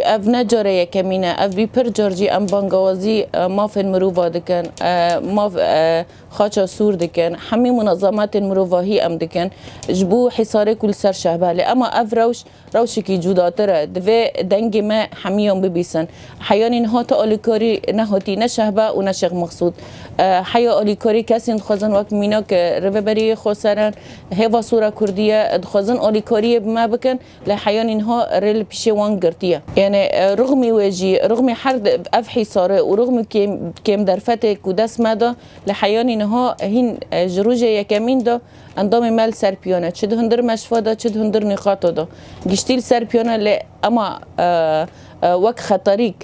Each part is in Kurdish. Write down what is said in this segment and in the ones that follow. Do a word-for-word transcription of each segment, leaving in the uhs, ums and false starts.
Ev ne cara yekemîn e, ev bî pir car jî em bangawazî, e, mafên mirova dikin, e, maf, e, xaça sûr dikin, hemî munazametên mirovahî em dikin, ji bo Hîsarê ku li ser Şehbe. Lê ema ev rewş, rewşekî cudatir e, divê dengê me hemiyan bibîsin. Heyanî niha tu alîkarî nehatî ne Şehbe û ne Şêx Mexsûd. E, heya alîkarî kesên dixwazin wek mînak, e, Rêveberiyê Xweser in, Hêva Sor a Kurdî ye, dixwazin alîkariyê bi me bikin. Lê heyanî niha rê li pişê wan girtiye. Yanî, e, ruxmî wê jî, ruxmî her de-, ev Hîsarê û ruxmî kêm, kêm derfetê ku dest me da, lê heyanî niha hîn, e, ji rojê yekemîn de endamê me li ser piyan e. Çi di hundir meşfa de, çi di hundir nîqata de. Giştî li ser piyan e, lê ema, e, e, wek xeterîk,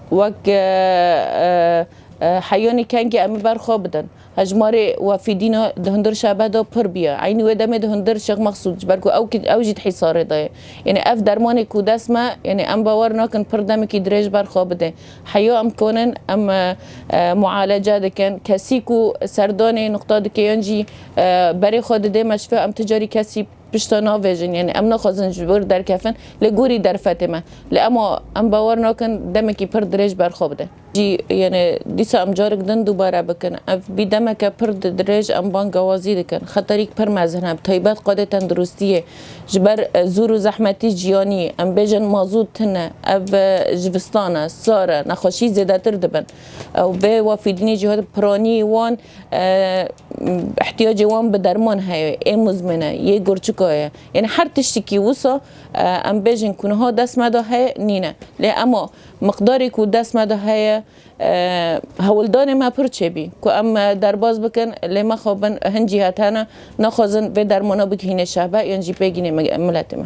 wek, e, e, e, heyanî kengê em ê berxwe bidin. Hejmarê wefîdîna di hundir Şehbe de pir bûye. Eynî wê demê di hundir Şêx Mexsûd, ji ber ku ew ki-, ew jî di Hîsarê de ye. Yanî ev dermanê ku dest me, yanî em bawer nakin pir demekî dirêj berxwe bide. Heya em konin, em, e, e, mualece dikin. Kesî ku serdanê nuqta dike yan jî, e, berê xwe didê meşfê, em ti carî kesî pişta navêjin. Yanî em naxwazin ji wir derkefin, lê gorî derfetê me. Lê ema em bawer nakin demekî pir dirêj berxwe bide. Jî, yanî, dîsa em carek din dubare bikin. Ev bî demeke pir di-, dirêj em bangawazî dikin. Xeterîk pir mezin e, bi taybet qadê tenduristiyê. Ji ber, e, zûr û zehmetî jiyanî, em bêjin mazût tune, ev, e, jivistan e, sar e, nexweşî zêdetir dibin. Ew vê wefîdînê jî hat piranî wan, e, ihtiyacê wan bi derman heye, ê muzmin e, yê gurçika ye. Yanî her tiştekî wisa, e, em bêjin ku niha dest me de heye, nîne. Lê ema miqdarê ku dest me de heye, e, hewldanê me pir çêbî ku em, e, derbas bikin, lê mexabin hin cîhet hene, naxwazin vê dermana bigihîne Şehbe yan jî pê gihîne mi-, miletê me.